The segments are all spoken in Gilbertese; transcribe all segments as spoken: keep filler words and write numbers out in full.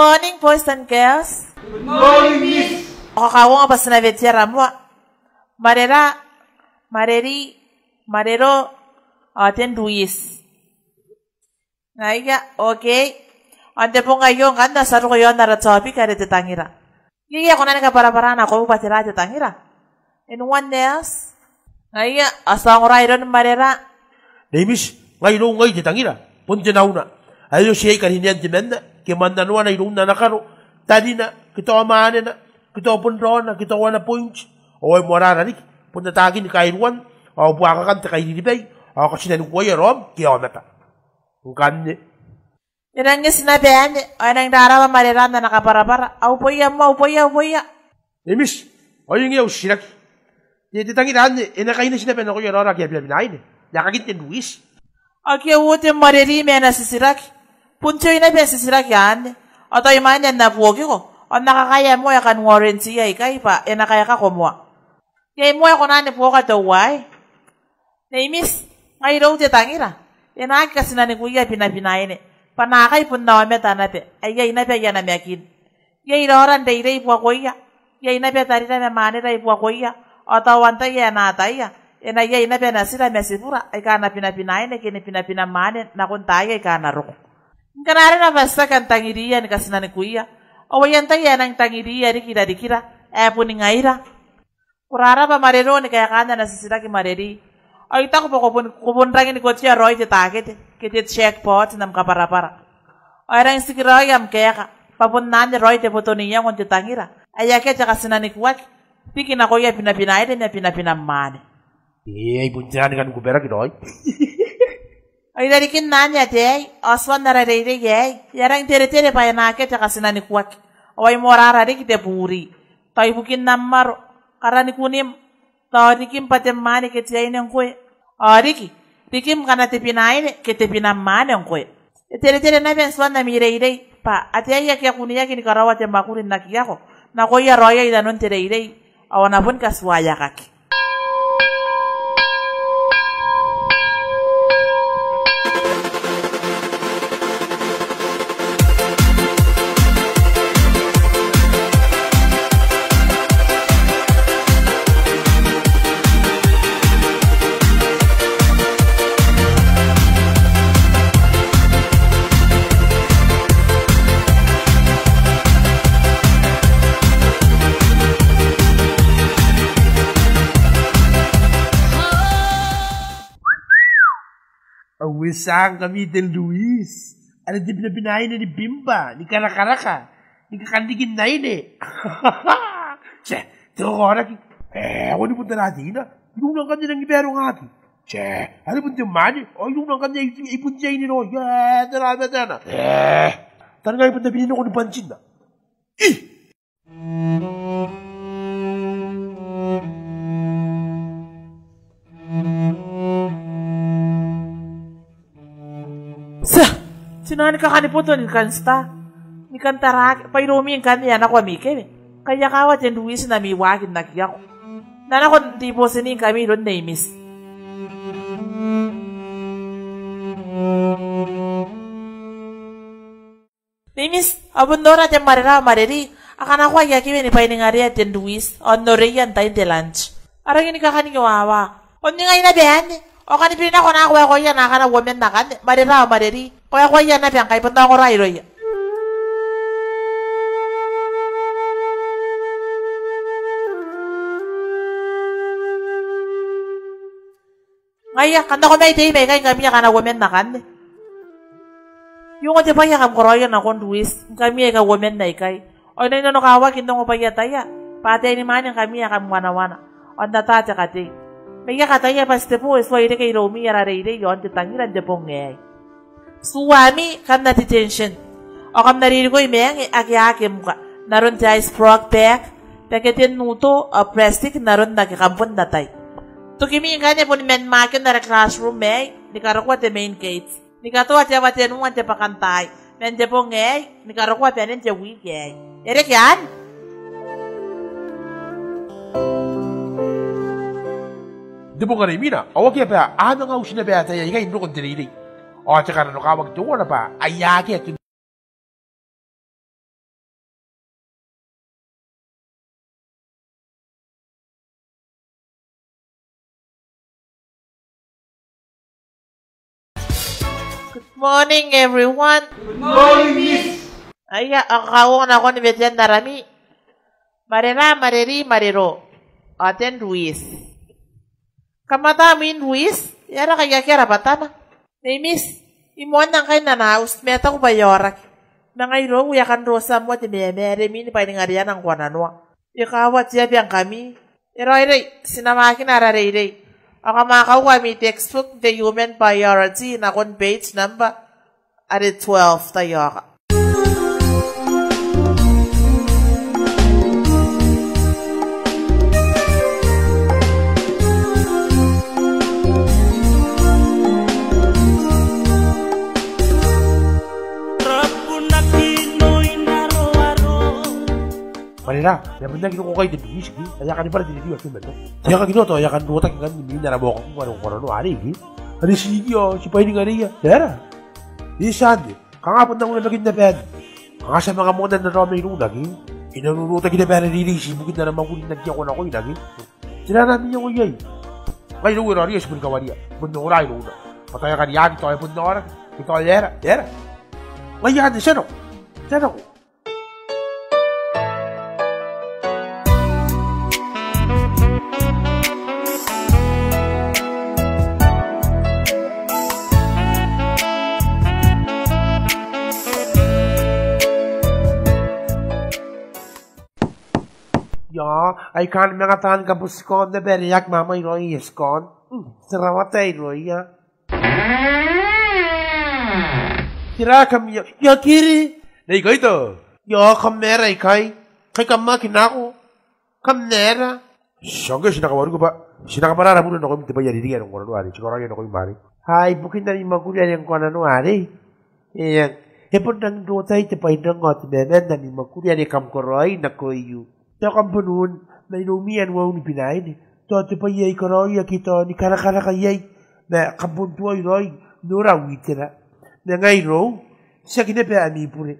Morning, boys and girls. Good morning, Miss. Ao kauoua bwa ti na weteia ara moa. Marera, Mareri, Marero, ao Ten Ruis. Ngaia, okay. Ao n te bong aio ngkanne ti a roko iaon ara topic are te tangira. Iai ae kona ni kabwarabwara nakoiu bwa tera te tangira? Anyone else? Ngaia, ao ti a ongora iroun Marera. Nei Miss, ngai irou ngai te tangira. Bon te nauna. Ae oti iai karinean temanna, ke mannanoana iroun ana karo, tarina, ke tao mwaanena, ke tao bon raona, ke tao ana point. Ao e moarara riki, bon ataakin kairuan, ao buakakan te kairiribai, ao katinanikuaia raom ke aomata. Ngkanne. E nang eti naba anne, ao e nang rarabwa Marera n ana kabwarabwara. Au boia moa, au boia, au boia. Nei Miss, ao eng au titiraki. Te, te tangira anne, e na kaineti naba nakoia raora ake a binabinaine? N aekakin Ten Ruis. Akea uoten Mareri ma ana titiraki. Bon te oi naba n titiraki anne. Ao tao imwain ae N na buokiko, ao N na kakaea moa ae kan warranty-ia ikai bwa e na kaekako moa. Iai moa ae kona ni buoka teuaei? Nei Miss, ngai irou te tangira. E na aki katinanikuia binabinaine, bwa naakai bon aomata naba, ae iai naba aia namakin. Iai raora n reirei i buakoia, iai naba tarira ma mwaanera i buakoia, ao tao antai ae na ataia, e na iai naba natira ma tibura aika a na binabinaine ke ni binabinamwaane nakon taai aika a na roko. Ngkana arona bwa ti aki kan tangiriia ni katinanikuia, ao ai antai ae nang tangiriia riki i rarikira, ae boni ngaira? Ko rarabwa Marero ni kaekaan ana titiraki Mareri. Ao I taku bwa ko bon, ko bon rangi ni kotea raoi te takete, ke te jackpot n am kabwarabwara. Ao e rangi n tikiraoi am kaeka, bwa bon anne raoi te boto n iango n te tangira, ae akea te katinanikuaki, riki nakoia binabinaine ma binabinamwaane. E, ai bon te nani kan kuberaki raoi. Ao i rarikin anne ataei, ao tuan ara reirei aei, e a rangi n teretere bwa e na akea te katinanikuaki. Ao ai moarara riki te buri. Tao ibukin am aro, karani kunim, tao rikim bwa te mwaane ke te aine ngkoe. Ao riki, rikim ngkana te binaine ke te binamwaane ngkoe. E teretere naba n tuan ami reirei, bwa ataei ake a kuneaki ni karaoa te mwakuri n aki ako, nakoia raoia i nanon te reirei, ao a na bon katuaeakaki. Ao e tia ngkami Ten Ruis, are te binabinaine ni bimba, ni karakaraka, ni kakanriki n aine. Tia, te kakaonaki. E, ao ni bon tara teina. Irouna ngkanne e nangi barongaki. Tia, are bon te mwaane, ao irouna ngkanne ai, ai bon te aine raoi. E, tara matana. E, taningai bon tabinina ko ni bwantinna. I! Tia, ti na ni kakaniboto ni kan tita, ni kan taraaki, bwa iroumi ngkanne e a nako ami kewe. Kai a kawa Ten Ruis n ami waaki n aki ako. N na nako n ribootingkami iroun Nei Miss. Nei Miss, ao bon nora te Marera ao Mareri, a kanakoa aia kewe ni bwainingarea Ten Ruis, ao n noreia n tain te lunch. A rangi ni kakaniowawa. Ao ningai naba anne, ao kani biri nako nako waekoaia naakana uoman akanne, Marera ao Mareri, ko waekoaia naba ngkai bon ongora irouia. Ngaia, kam nako mai tei mai ikai ngkami aika kam uoman akanne. I ongo te bwai ae kam karaoia nakon Ruis, ngkami aika uoman aikai. Ao I nang nanokawaki n ongo bwa I ataia bwa ataeinimwaane ngkami aika kam wanawana. Ao n ata te katei. Ma I a kataia bwa ti tebo e tuai reke iroumi ara reirei iaon te tangira n te bong aei. Tuami, kam na detention. Ao kam na ririkoi maange ake a aki mka, n aron te ice block bag, baketen uto, ao plastic n aron ake kam bon atai. Tokimi ngkanne boni man mwaaken ara classroom aei, ni karokoa te main gate. Ni katoa te aoa tenua n te bwakantaai, man te bong aei, ni karokoa banen te wiiki aei. E reke anne? N te bong are imwina, ao akea bwa a manga uti naba ataei aikai n roko n te reirei. Ao te kananokawaki teuana bwa ai akea te Good morning, everyone. Good morning, Miss. Aia, ao kauongo nakon wetean arami. Marera, mareri, marero. Ao ten Ruis. Kam ata mwin Ruis, e aera ngkai akea rabwatana? Nei Miss, I moanna ngkai n ana auti, ma e taku bwa e aoraki. Ma ngai irou I a kan rota moa te mamaa are mwin bwainingariana ngkoananoa. E kawa te aba ngkami. E raoiroi, ti na waakina ara reirei. Ao kam a kaua ami textbook n te Human Biology nakon page number are twelve, taiaoka. Marera, e a bon aki roko ngkai te Ruis ke? Aia, kani bwara te reirei ao ti mena. Ti a kaki noto, aia, kani rotaki ngkanne mwin ara mwaokaku are ngkoananoa arei ke? Are ti ikia, ti bwainingarea. E aera? E tia anne. Kanga bon nang unimaki n aban. Kanga ti a manga moana n ara aomai irouna ke? E na rorotaki naba ara reirei ibukin ara mwakuri n aki akonakoina ke? Tera ami iango iai? Ngai irou e raoiroi, ti boni kawaria. Bon ongora irouna. Bwa tao e a kariaki, tao e bon aoraki. Ke tao e aera, e aera? Ngaia anne, ti a nako. Ti a nako. Ia, ai kanga manga taan kabusikon naba are e aki mwamwai raoi e tikon. Mm, ti rawata irouia. Tera kam ia, ia kiri? Nei Kaito. Ia, kam aera ikai? Kai kam aki nako. Kam aera? Ti a ngke ti na kawariko bwa ti na kabwara ara bure nakoim te bwai are e riki are ngkoananoa arei, ti karaoia nakoim arei. Ai, ibukin ami mwakuri are ngkoananoa arei. Eng, e bon rangi n rotai te bwainrang ao te mamaa n ami mwakuri are kam karaoi nakoiu. Tao kam bon un, ma iroumi anuau ni binaine. Tao te bwai ae I karaoia ke tao ni karakaraka iai, ma kam bon tuai raoi n nora witera. Ma ngai irou, tiaki naba ami bure.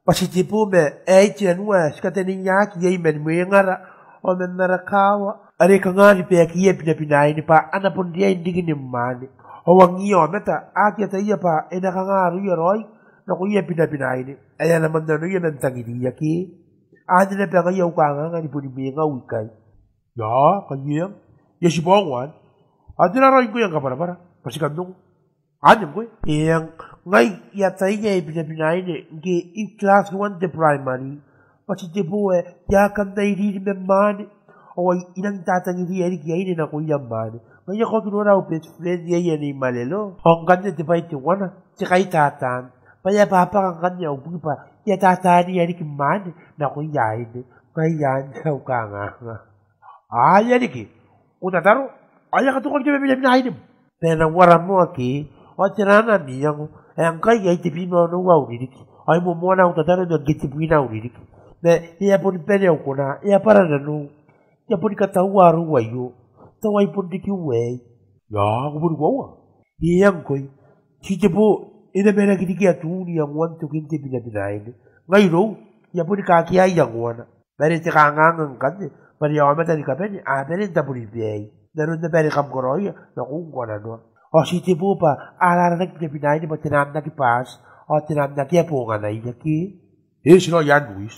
Bwa ti te bo ma aei te anua ae ti kataneiaki iai man mwengara ao man ara kaawa are kanga ni bakiia binabinaine bwa a na bon riai n riki ni mwaane. Ao angiia aomata a aki ataia bwa e na kanga aroia raoi nakoia binabinaine ae a na mannanoia man tangiriia ke. Anne naba ngaia au kanganga ni boni mwengau ikai. Ia, kai eng. Ia, ti bwa ongo anne. Ao tera raoi ngkoe ae kabwarabwara bwa ti kan ongo? Anne ngkoe? Eng, ngai I ataia ae binabinaine ngke I class one te primary. Bwa ti te bo ae I a kan iriri ma mwaane. Ao ai I nang tatangiriia riki aine nakoia mwaane. Ngaia ko aki nora au best friend ae Nei Marero. Ao ngkanne te bwai teuana, te kaitataan. Bwa e a bwabwaka ngkanne au bwai bwa I a tataniia riki mwaane nakoia aine. Ngaia anne au kanganga. Aia riki, ko tataro, ao e a katokaki naba binabinainem. Bwa e na uara moa ke, ao tera ami iango? Ae ngkai ai tebwi ma onoua au ririki. Ao I moamoana au tataro ma ngke tebwina au ririki. Ma e a boni bane au kona, e a bwara nanou. I a boni kataua arou aio. Tao ai bon riki uaei. Ia, ko boni koaua? Eng ngkoe. Ti te bo, e na maraki riki atun iangoan tokin te binabinaine. Ngai irou, I a boni kakea iangoana. Bwa are te kanganga ngkanne, bwa are aomata ni kabane a bane n tabonibai n aron naba are kam karaoia nakoiu ngkoananoa. Ao ti te bo bwa a raraki binabinaine bwa te nang aki bati, ao te nang akea bonganaia ke. E, ti raoi anne Ruis.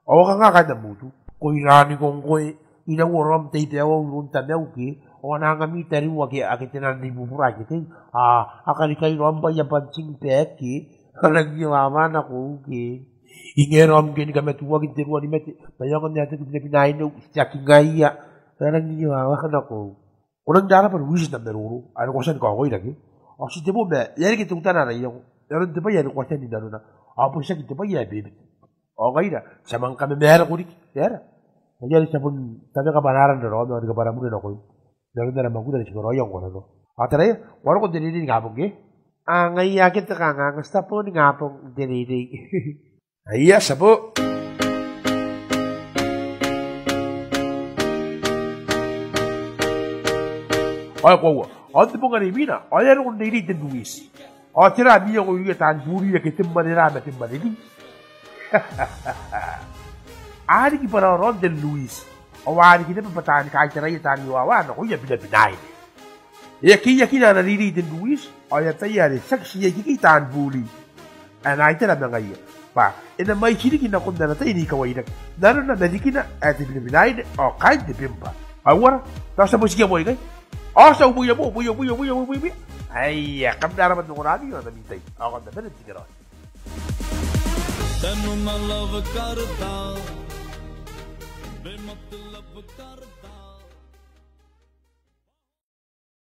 Ao a kanga kaain am utu? Ko iraaniko ngkoe, inaua raom tai baewau iroun tamau ke? Ao a na anga ami tariu ake, ake te nang ribubura ake tei? A, a karikai raom bwa I a punching bag ke? A nang iowawa nakoiu ke? Inge raom ngke ni kamatuaki n te rua ni mate, ma I aonga n ae toki binabinaineu, tiaki ngaia. A nang iowawa nakoiu. Ko nang rarabwa Ruis n am maroro, are ko a tia ni kaongoira ke? Ao ti te bo ma e a reke teutana ara iango n aron te bwai are ko a tia n nanona. Ao bon tiaki te bwai ae bebete. Ao ngaira, ti a manga kamamaarako riki, e aera? Ngaia are ti a bon tabeka bwanaara n raraoma ao ni kabwara bure nakoim n aron ara mwakuri are ti karaoia ngkoananoa. Ao taraia, ko a roko n te reirei ningabong ke? A, ngaia akea te kanganga, ti a bo ningabong n te reirei. Aia, ti a bo. Ao e koaua, ao n te bong are imwina, ao e a roko n reirei Ten Ruis. Ao tera ami iango irouia taan buri ake Ten Marera ma Ten Mareri? A riki bwaraoraon Ten Ruis. Ao a riki naba bwa taani kaitaraia taan iowawa nakoia binabinaine. E a keiakina ana reirei Ten Ruiti, ao e ataia are tiaki tii ikekei taan bure ae na itera ma ngaia. Bwa e na mwaiti riki nakon ana tai n ikawairake. Nanona ma rikina ae te binabinaire ao kaain te bembwa. Ao ara, tao ti a motikia moa ikai. Ao ti a uboia moa, uboia, uboia, uboia, uboia, uboia. Aia, kam na rabwa n ongora n ana mitai. Ao kam na bane n tikiraoi. Tanuma love karetao. Bematu love karetao.